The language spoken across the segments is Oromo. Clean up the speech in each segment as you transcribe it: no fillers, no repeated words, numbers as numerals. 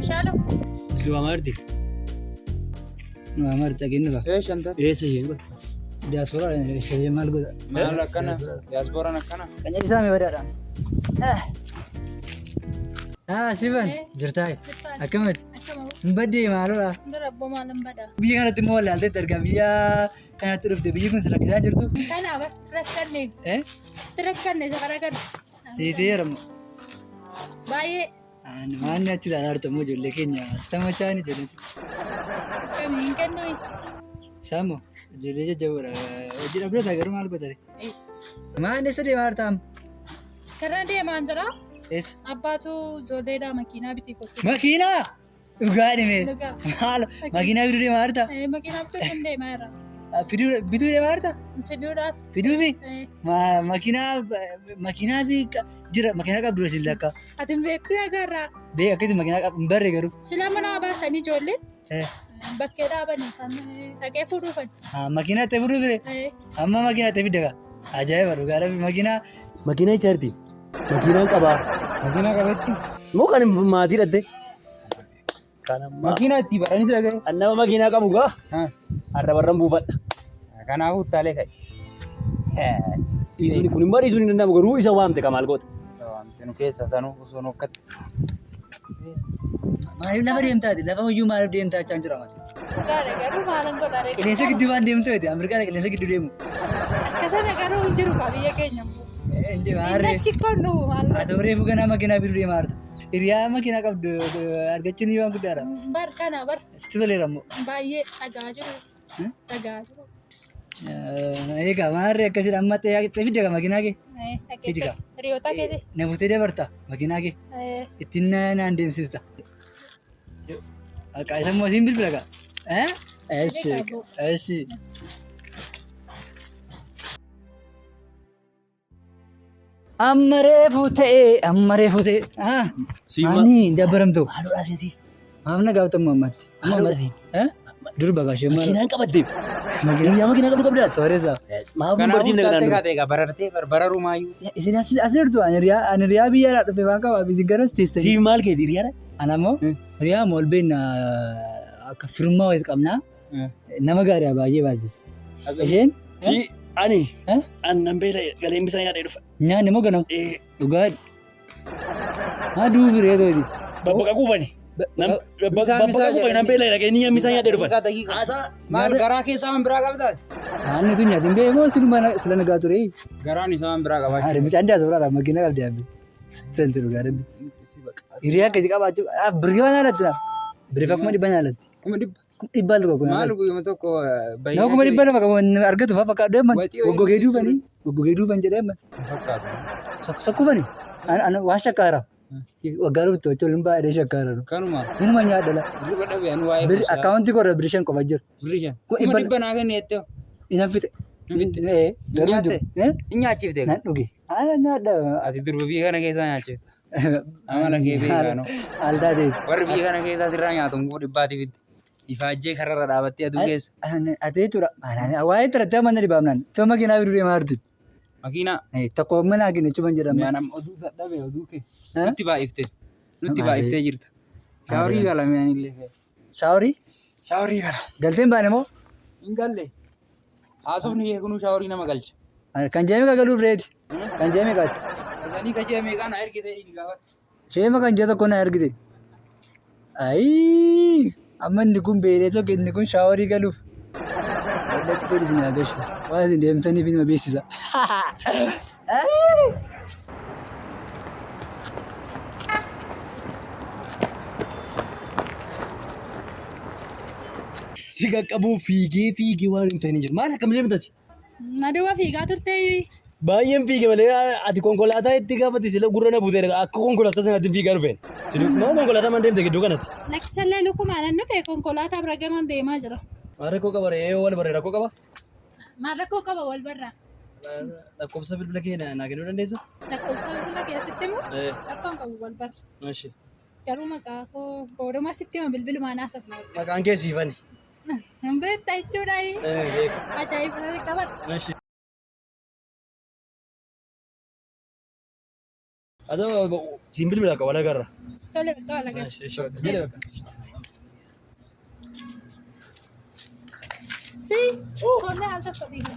Shaaloo. Si waamaa jirti? Nu waamaa jirti dhageenyu qaba. Ee shantan. Eessa isheen kun? Diyaaspoora ishee maal godha? Maal akkana? Diyaaspooraan akkana? Kan jedhisaa mee badaadha. Ah, Sifan, jirtaa? Akkamati? Hin baddee maalodha? Darabboo maalan badaa? Biyya kanatti immoo wallaalteetti argaa biyya kanatti dhufte biyyi kun si rakkisaa jirtu. Kanaaf rakkanne. Eh? Rakkanne isa karaa kana. Siitee jedhamu. Baay'ee. Waan achi ilaalaa jirtu immoo ijoollee keenya sitamachaa ni ijoolleen sun. Akkamii hin kennu. Isaan moo ijoollee jajjaboodha. Hojii dhabdoota garuu maal godhare? Maal eessa deemaa jirta amma? Karaa deemaan jira. Eessa? Abbaatu ijoolleedhaa makiinaa bitii kottu. Makiinaa! Dhugaa dhimee. Dhugaa. Maal makiinaa bituu deemaa jirta? Makiinaa bituu kun deemaa jira. Fiduu bituu deemaa jirta? Fiduudhaaf. Fiduufi? Makiinaa makiinaa fi jira makiinaa qabdu isin lakka. Ati hin beektu agarraa. Bee akkasitti makiinaa qabdu hin barre garuu. Sila mana baasanii ijoolleen bakkee dhaabanii kan dhaqee fuudhuufan. Makiinaa itti fiduu fide? Amma makiinaa itti fidde kaa. Ajaa'iba dhugaa rabbi makiinaa. Makiinaa jecha jirti. Makiinaan qabaa. Makiinaa qabetti. Moo kan maatii dhatte? Kan ammaa. Makiinaa itti baranis dhagaye. Kan nama makiinaa qabu gaa. Har'a barran buufadha. Kanaafuu uttaalee ka'i. Dhiisuun kun immoo dhiisuun hin danda'amu garuu isa waamte ka maal goota? Isa waamte nu keessa sanuu osoo nu akkatti. Maaliif lafa deemtaati? Lafa hoyyuu maaliif deemtaa jechaan jira maali? Dhugaadha garuu maalan godha ree. Qilleensa gidduu waan deemtu miti. Ameerikaan qilleensa gidduu deemu. Akkasana garuu hin jiru kaa biyya keenya immoo. Inni Inni maarree. achi konnu maal Haa ta'u reefu ganaa makiinaa bituu deemaa jirta. Hiriyaa makiinaa qabdu argachuun waan guddaadha. Bar kana bar Sitti toleera immoo. baay'ee dhagaa jiru. Dhagaa jiru. Egaa maarree akkasidha amma xee fidde kaa makiinaa kee. Fidi kaa. Hiriyoota keeti. Na fuutee dabarta makiinaa kee. Ittiin naan deemsista. Akka isa immoo siin bilbila kaa. Eshi eshi. Amma reefu ta'e amma reefu ta'e. Ani dabbaramtu. Haadhoodhaa seensiif. Maaf na gaafatamu ammatti? Amma ammatti. Durba kaashee maal? Makiinaan qabatte. Hiriyaa makiinaa qabdu qabdaa? Sooressa. Maaf nu Kanaafuu barsiifne uttaattee kanaan dura. kaate egaa barartee bararuu maayyuu. Isin as as jirtu ani hiriyaa ani hiriyaa biyya irraa dhufe waan qabaaf isin garas teessanii. Siif maal keeti hiriyaadha? Ana immoo hiriyaa moo ol beekna akka firummaa wayis qabna. Nama gaarii baay'ee baay'ee. Isheen Si ani Eh? an nan beela galeen bisaan nyaadhee dhufa. nyaanni moo ganama? Eh, Dhugaa. Maa du'uu firee tooti. Babbaqa kuufani. Misaa- Babbaqa misaa kuufani nan beela dhaqee ni misaan nyaadhee dhufan. Daqiiqaa daqiiqaa. Haasaa Maal garaa keessaa waan biraa qabdaati? Saanni tun nyaatin bee moo siluma sila nagaa ture. Garaan isaa waan biraa qabaachuu. Haadha mucaan daas biraadha makiina qabdi abbi. Tolti dhugaa rabbi. Hiriyaa akkasii qabaachuu birrii waan haalatti lafa. Birrii 500,000 haalatti. 500,000. 500,000 tokko kun. Maal guyyuma tokko Nama 200,000 qabu argatu fa'aa fakkaatu deeman. Waxii wayii Goggogee duufanii goggogee duufan jedhee deeman. Hin fakkaatu. Sokkufani. Waan shakkaara. Waggaa dhuftu jechuun hin baay'ee shakkaara. Kanuma Inuma nyaadha. hirriba dhabe ani waa'ee Birri akkaawuntii korra birri 5 qofa jira. Birri 5. Kun 500,000 naa kenni jettee. Isan fixe. Hin fixxe. Ee, garuu Nyaatte? jiru. Eh? Hin nyaachifte. Nan dhuge. Ana nyaadha. Ati durba biyya kana keessaa nyaachifta. Amala kee beekaa noo. Al taatee. Warri biyya kana keessaa sirraa nyaatu 500,000 fidde. Ifaajjee kararra dhaabattee aduu keessa. Ati jechuudha. Waa'ee taratti amma na dhibaamnaan. Soo makiinaa biduu deemaa jirti. Makiinaa. Tokko mana hagin jechuun jedhama. Mi'aan amma oduu dadhabe oduu kee. Nutti baay'ifte. Nutti baay'iftee jirta. Shaaworii gala mi'aan illee. Shaaworii? Shaaworii gala. Galteen baane moo? Hin galle. Haasofni kee kunuu shaaworii nama galcha. Kan ji'a meeqa galuuf reeti? Kan ji'a meeqaati? Isanii ka ji'a meeqaa na ergite inni gaafadhu. Sheema kan ji'a tokko na ergite. Ayii! Amma inni kun beelee tokko inni kun shaaworii galuuf. Wallatti gadi isin haa gashu. Waan isin deemtaniif inuma beeksisa. Ayii! Si qaqqabuu fiigee fiigee waan hin ta'in hin jiru. Maal akkam deemtati? Na duuba fiigaa turtee Baay'een fiige malee ati konkolaataa itti gaafatti sila gurra na buutee akka konkolaataa sanaatti fiigaa dhufeen. Maal konkolaataa maan deemte gidduu kanatti? Lakkisallee lukumaan an dhufe konkolaataa bira gaman deemaa jira. Maal rakkoo qaba ree wal barree rakkoo qaba? Maal rakkoo qaba wal barraa? Lakkoofsa bilbila kee naa kennuu dandeessa? Lakkoofsa bilbila keessatti immoo rakkoon qabu wal barra. Eshi. Garuu maqaa koo booduma sitti hima bilbilumaan haasofna. Maqaan kee siifani. Hin beekta jechuudha. Beeka. Ajaa'iba qabadha. Eshi. Haa ta'u siin bilbila akka wal agarra. Tole bakka wal agarra. Jedhe bakka. Si, koomee al tokko dhiiga.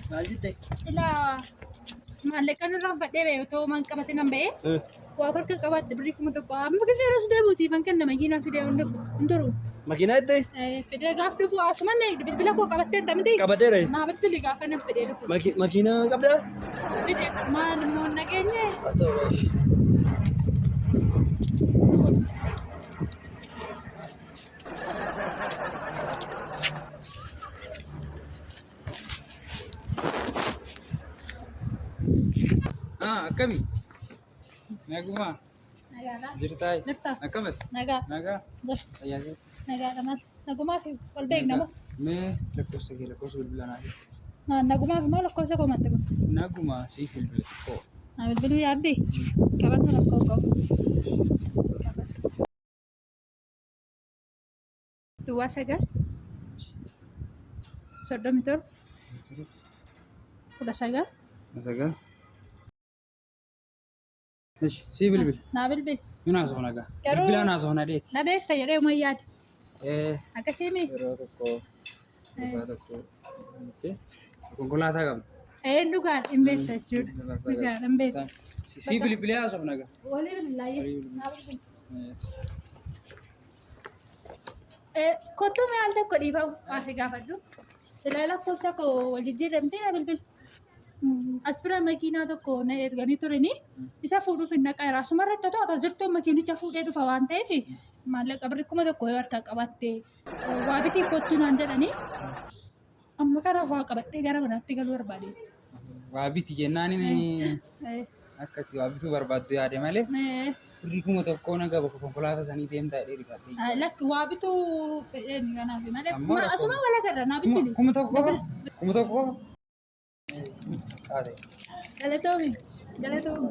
Maal jette? Ilaa maallaqa nurraan fadhee ba'e otoo waan qabate nan ba'e. Waa harka qabaatte birrii 1000 amma gisee yeroo si deebi'u siifan kenna makiinaa fidee hin dhufu hin turu. Makiinaa jettee? Fidee gaaf dhufu asumallee bilbila koo qabattee hin tamte. Qabadheera. Naa bilbili gaafa nan fidee dhufu. Makiinaa qabdaa? Fide maal immoo hin dhageenye? Haa ta'u baay'ee. Akkami? Nagumaa? Nagaadha. Jirtaa? Jirta. Akkamati? Nagaa. Nagaa? Jirta. Fayyaa kee? Nagaadha maal? Nagumaa fi wal beekna moo? Mee lakkoofsa kee lakkoofsa bilbilaa naa kenni. Nagumaa fi moo lakkoofsa koo matte kun? Nagumaa siif bilbila xiqqoo. Naa bilbiluu yaadde? Qabadhu rakkoo qabu. Duwwaa 9 37 19 9. Ishi sii bilbila. Naa bilbili. Yoo naasofna gaa. Garuu- Bilbila naasofna dheeti. Na beekta jedhee uma yaade. Ee Akkasii mi? yeroo tokko gurbaa tokko jettee konkolaataa qabna. Ee dhugaan hin beekta jechuudha. Dhugaan hin beekta. Sii bilbilee haasofna gaa. Walii bilbilaayyee. Walii bilbila. Naa bilbili. Kottuu mee al tokko dhiifamu waa si gaafadhu. Silaa lakkoofsa koo wal jijjiiramtee na bilbil. As bira makiinaa tokko na erganii turanii isa fuudhuuf hin naqaa Asuma irratti otoo ati jirtu makiinicha fuudhee dhufa waan ta'eef maallaqa birri 1000 yoo harkaa qabaatte waa bitii kottuu naan jedhanii amma kanaaf waa qabadhee gara manaatti galuu barbaade. Waa biti jennaan inni akka itti waa bituu barbaaddu yaade malee birrii 1000 naga bakka konkolaataa sanii deemtaa jedhee rifadhe. Lakki waa bituu fedheen kanaaf malee Ammoo rakkoo asuma wal agarra naa bilbili. 1000 qofa? 1000 qofa? Qaate. Galatoomi. Galatoomi.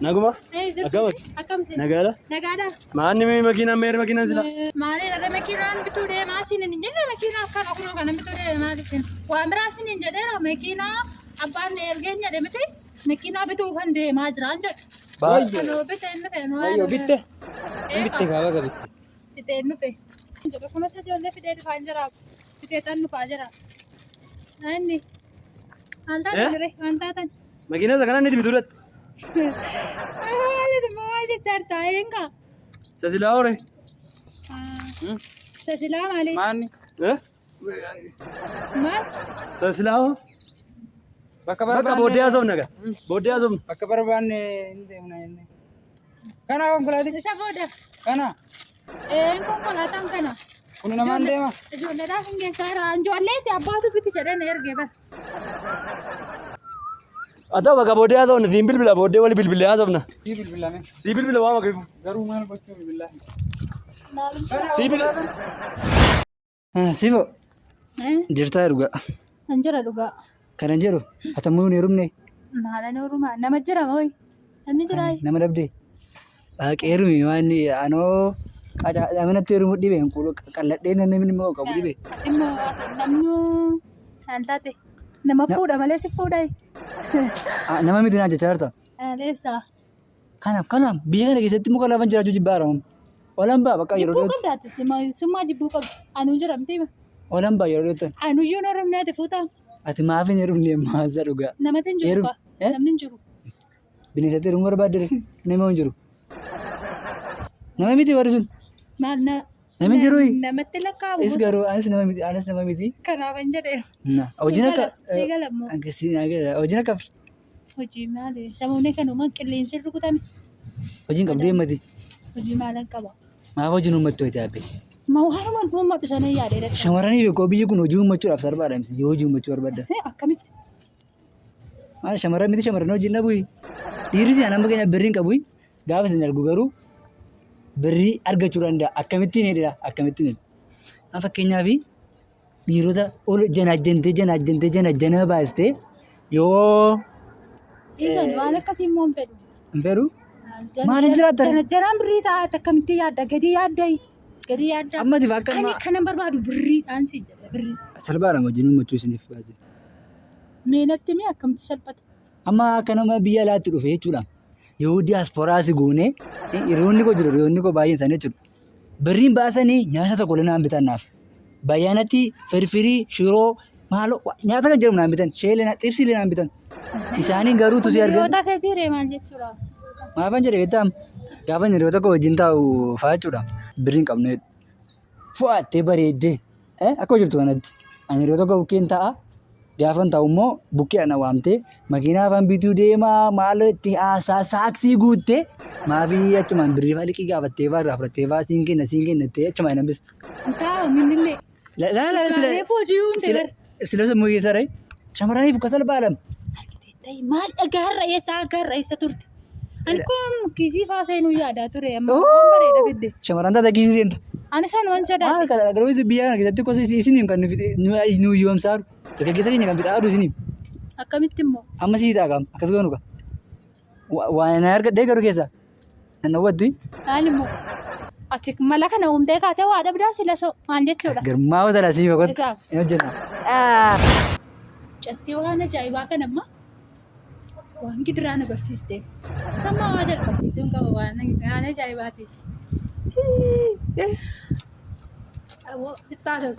Naguma? Akkamati? Akkam isin? Nagaadha? Nagaadha. Maanni mee makiinaan meerri makiinaan sila? Maaliidha dha makiinaan bituu deemaa isin hin jenne makiinaa akkana kunoo kana bituu deema maal isin? Waan biraa isin hin jedheera makiinaa abbaan na ergeen jedhe miti makiinaa bituu kan deemaa jiraan jedhe. Baay'ee. Kanoo bitee inni fe'e Wayyoo bitte. Bitte kaa baga bitte. Bitee inni fe'e. Jedhu kunis ijoollee fidee dhufaa hin jira. Bitee tan dhufaa jira. Inni. Maal taatan ree? Maal taatan? Makiinaa isa kanaan itti bituu dhatte. Maal maal jechaa jirta? Eengaa? Isa silaa hore. Isa silaa maali? Maanni Maal? Isa silaa hoo? bakka Bakka barbaanne booddee haasofna gaa. Booddee haasofna. bakka barbaanne hin deemna jennee. Kana konkolaatichi Isa booda. kana Een konkolaataan kana. kun namaan deema. Ijoolleedhaaf hin geessaa jira. Ijoolleeti abbaatu biti jedhee na ergee bara. Haa ta'u bakka booddee haasofna. Siin bilbila booddee wali bilbilee haasofna. Sii bilbilame. Sii bilbila waan bakka Garuu maal gochuu bilbilaa? Sii bilbila. Sifo jirtaa dhugaa. Hin jira dhugaa. Kanan jedhu atammoo hin heerumne Maala noorumaa nama jira mooyi. Inni jira. nama dhabde. Heerumi waan anoo manatti heerumuu dhibe qalladhee namni immoo qabu dhibe. Ati immoo namni maal taate nama fuudha malee si fuudha. Nama miti naan jechaa jirta. Leessa. Kanaaf kanaaf biyya kana keessatti muka lafan jiraachuu jibbaa haaramu. Olan ba'a bakka yeroo Jibbuu dhiyootti. qabda ati summaa jibbuu qabda. Anuu jira miti. Olan ba'a yeroo dhiyootti. Anuyyuu hin heerumne ati fuutaa. Ati maaf hin heerumne maasa dhugaa. Namatti hin jiru Heerum. kaa. Namni hin jiru. Bineensatti heerumuu barbaadde nama hin jiru. Nama miti warri sun. Maal na. Namni hin jiru. Namatti lakkaa'amu. Is garuu anis nama miti anis nama miti. Kanaaf hin jedheera. Na hojiin akka. Sii gala immoo. Hojiin akka Hojii maali? Samuunee kanumaan qilleensi rukutame. hojiin qabdu himmati. Hojii maalan qaba? Maaf hojiin uummattu hoyti abbe. Ma waanumaan uummadhu sana yaadee dadhabe. Shamarranii fi biyyi kun hojii uummachuudhaaf salphaadha miti yoo hojii uummachuu barbaadda. Akkamitti? Maal shamarran miti shamarran hojii hin dhabu. Dhiirri si amma keenya birrii hin qabu. Gaafa isin argu garuu Birrii argachuu danda'a. Akkamittiin jedhedha? Akkamittiin jedhe? Amma fakkeenyaaf dhiirota ol janaajjantee janaajjantee janajjanaa baastee yoo Dhiisan waan akkasii immoo hin fedhu. Hin fedhu? Maaliif jiraattan? Janajjanaan birrii ta'a akkamitti yaadda? Gadi yaadda. Gadi yaadda. Amma ati akka Ani kanan barbaadu birriidhaan siin jedha birrii. Salphaadha hojiin ummachuu isiniif baase. Mee natti himi akkamitti salphata? Amma akka nama biyya alaatti dhufe jechuudha. Yoo diyaasporaa si goone hiriyoonni koo jiru, hiriyoonni koo baay'een isaanii jechuudha. Birriin baasanii nyaata tokko illee naan bitan naaf. Bayyaanatti firfirii, shiroo, maaloo nyaata kan jedhamu naan bitan. Sheelee xibsii illee naan bitan. Isaaniin garuu tusii argan. Hiriyoota keetii ree maal jechuudha? Maafan jedhe beektaa? Gaafa hiriyoota koo wajjin taa'u fa'aa jechuudha. Birriin qabnu jedhu. Fo'attee bareeddee akka jirtu kanatti. Ani hiriyoota koo bukkeen taa'a. Gaafan taa'u immoo bukkee ana waamtee makiinaa afaan bituu deemaa maaloo itti haasaa saaksii guuttee maafii achumaan birrii fa'aa liqii gaafattee fa'aa irraa fudhattee fa'aa siin kenna siin kenna jettee achumaan hin hambiste. Taa'u minnillee. La la la sila Reefu hojii hundi sila bar. sila sammuu keessa ree shamarraniif akka salphaadha. Maal gaarra eessa gaarra eessa turte? Ani kun kiisii fa'aa seenuu yaadaa ture amma waan bareeda fidde. Shamarran taate kiisii seenta. Ani sanuman sodaadhe. Maal kana garuu biyya kana keessatti gosa isiniif kan nu hiyyoomsaaru. Dargaggeessa keenya kan fixaaru isiniif. Akkamitti immoo? Amma sii ta'a qaama akkas goonu kaa. Waan na argadhee garuu keessaa. Nan hawwattu. Maal immoo? Ati mala kana uumtee kaatee waa dhabdaa sila so maal jechuudha? Girmaa wata siif kottu. Isaaf. Hin hojjenna. Cattee waan ajaa'ibaa kana amma waan gidiraa na barsiiste. Sammaa waa jalqabsiisuun qaba waan waan ajaa'ibaati. Aboo sittaa ta'u.